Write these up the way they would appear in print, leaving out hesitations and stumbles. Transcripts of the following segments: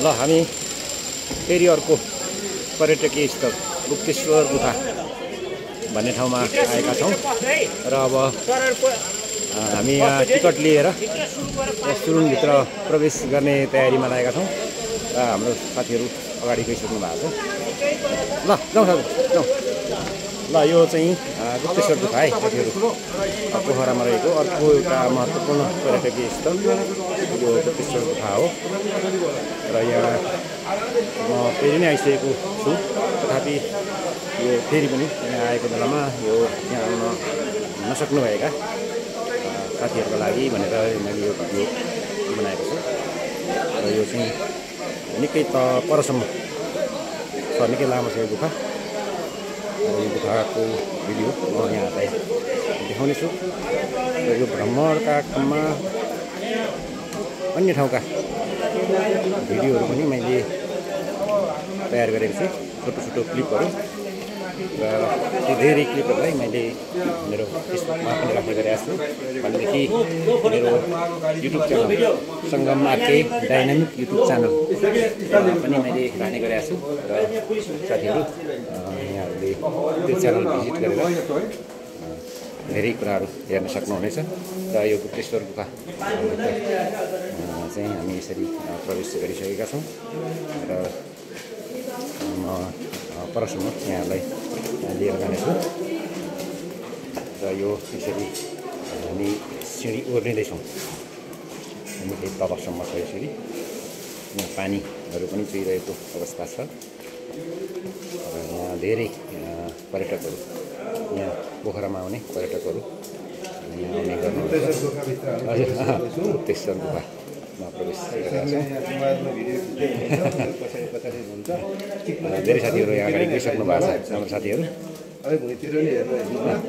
ल हामी फेरि अर्को पर्यटकीय स्थल गुप्तेश्वर गुफा भन्ने ठाउँमा आएका छौँ र अब हामी यहाँ टिकट लिएर सुरुङभित्र प्रवेश गर्ने तयारीमा लागेका छौँ र हाम्रो साथीहरू अगाडि गइसक्नु भएको छ। ल जाउँ जाउँ। ल यो चाहिँ गुप्तेश्वर गुफा है साथीहरू, पोखरामा रहेको अर्को एउटा महत्त्वपूर्ण पर्यटकीय स्थल यो गुप्तेश्वर गुफा हो र यहाँ म फेरि नै आइसकेको छु। तथापि यो फेरि पनि यहाँ आएको बेलामा यो यहाँ आउन नसक्नुभएका साथीहरूको लागि भनेर मैले यो भिडियो बनाएको छु र यो चाहिँ निकै परसम्म छ, निकै लामो छ यो गुफा र यो गुफाको भिडियो म यहाँलाई देखाउनेछु र यो भ्रमणका क्रममा अन्य ठाउँका भिडियोहरू पनि मैले तयार गरेको छु, छोटो छोटो क्लिपहरू र त्यो धेरै क्लिपहरूलाई मैले मेरो फेसबुकमा पनि राख्ने गरेको छु। भनेदेखि मेरो युट्युब च्यानल सङ्गममा केही डाइनामिक युट्युब च्यानल पनि मैले राख्ने गरेको छु र साथीहरू यहाँहरूले त्यो च्यानल भिजिट गरेर धेरै कुराहरू हेर्न सक्नुहुनेछ। र यो गुप्तेश्वर गुफा चाहिँ हामी यसरी प्रवेश गरिसकेका छौँ र म परसम्म यहाँलाई लिएर जानेछु र यो यसरी हामी सिँढी ओर्लिँदैछौँ, निकै तलसम्म छ यसरी। यहाँ पानीहरू पनि चुहिरहेको अवस्था छ र यहाँ धेरै पर्यटकहरू, यहाँ पोखरामा आउने पर्यटकहरू यहाँ आउने गर्नुहुन्छ। हजुर गुप्तेश्वर गुफामा प्रवेश गरिरहेका छौँ। धेरै साथीहरू यहाँ अगाडि गइसक्नु भएको छ। हाम्रो साथीहरू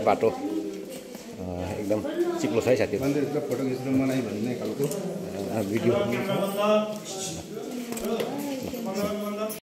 बाटो एकदम चिप्लो छ है साथीहरू। भिडियो